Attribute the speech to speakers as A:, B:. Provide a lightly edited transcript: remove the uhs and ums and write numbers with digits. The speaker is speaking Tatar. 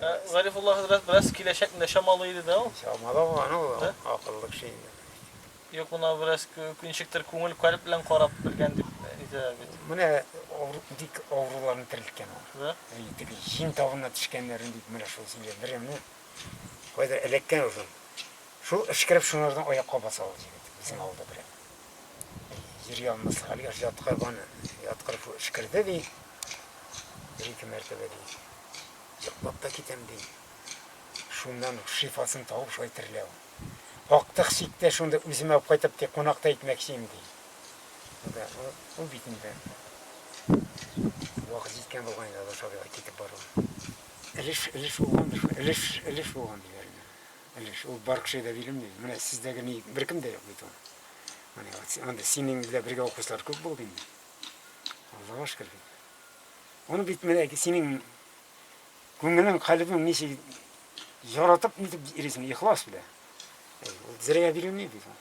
A: Ә, Гарифулла хәзрәт бераз киләчәкне дә чамалый иде дә ул.
B: Чамалаган ул,
A: Да?
B: акыллы кеше инде.
A: Юк, моны бераз ничектер күңел калеб белән карап белгән дип әйтәләр бит.
B: Менә авыру, бик авыруларны терелткән ул.
A: Да?
B: Әй, теге җен табына төшкәннәрен дип менә шул сиңа берәмне кайда эләккән ул. Шул эшкереп шунардан аякка баса ул егет, безнең авылда берәү. Йөри алмаслык хәлгә яткырып аны, яткырып шул эшкерде ди. Бер-ике мәртәбә ди. Йоклап та китәм ди. Шуннан шифасын табып шулай терелә ул. Актык чиктә шунда үземә алып кайтып ди, кунак та итмәкче идем ди. Ул, ул бит инде вакыт җиткән булган инде Адаш абыйга китеп баруы. Өлеш, өлеш булгандыр шул, өлеш, өлеш булган диләр инде. Өлеш, ул бар кешегә дә бирелми. Менә сездәге ни, беркемдә юк бит ул. Менә анда синең белән бергә укучылар күп булды инде. Аллага шөкер бит. Аны бит менә синең күңелең, калебең ничек яратып нитеп йөрисең, ихлас белән. Ул зря бирелми бит ул.